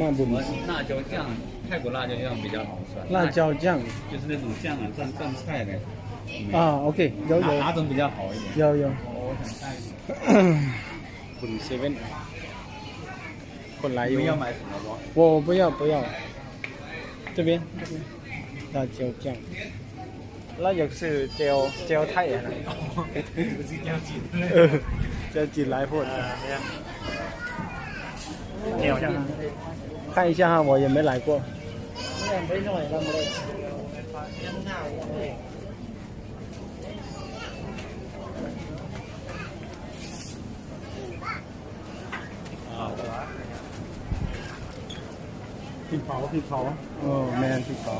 ມາບຸນ 辣椒酱，泰国辣椒酱比较好吃。辣椒酱。就是那种酱啊，蘸，蘸菜的。啊，OK，有，有。哪，哪种比较好一点？有，有。我想看一下。 ເປັນເຊເວັ່ນ ຄົນຫຼາຍຢູ່ 你要买什么不？我不要，不要。这边，这边。辣椒酱。 ລາວຢາກຊື້ແຈ່ວ ແຈ່ວໄທຫັ້ນນະ. ຊື້ແຈ່ວຈີນ ເອີ ແຈ່ວຈີນຫຼາຍໂພດ. ແຈ່ວຫຍັງ? ໄຂ່ຊາວຫ້າບໍ່ ຍັງໄປຫຼາຍກວ່າ. ພລິກເຜົາ ພລິກເຜົາ. ເອີ ແມ່ນ ພລິກເຜົາ.